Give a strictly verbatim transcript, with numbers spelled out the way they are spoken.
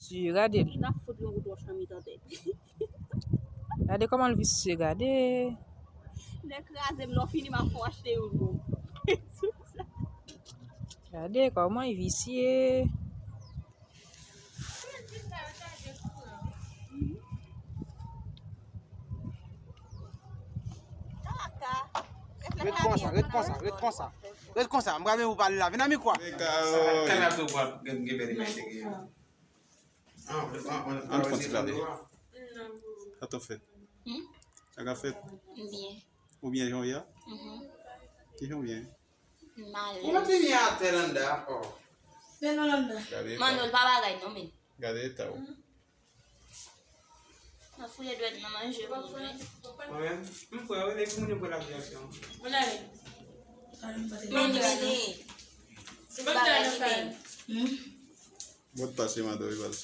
Ti, gade l. N ap fout yon kout wòch nan mitan tèt. Gade kòman l visye, gade. Lè kraze m, lè w fini, m ap fè w achte youn pou ou. Gade kòman l visye. Ret konsa, ret konsa, ret konsa. Ret konsa, m pral mennen w pale la. Vin nan mikwo a. Sa, kalme w pou gen bèl imaj de gen. Ann fon ti pale. Sa t ap fèt? Hmm? Sa k ap fèt? Byen. Ou byen jan w ye a? Mhm. Ki jan w byen? Mal. Ou mete byen atè Landa. Oh. Men non Landa. Gade eta. Manno, l pa bagay non, men. Gade eta w. Nan fouye dwèt nan manje moun, wi. Mwen menm, m kwè, wi, depi moun yo pran lavyasyon. Moun ale. Meni, meni. Ti bagay li menm. Mòd pase madan wi baz.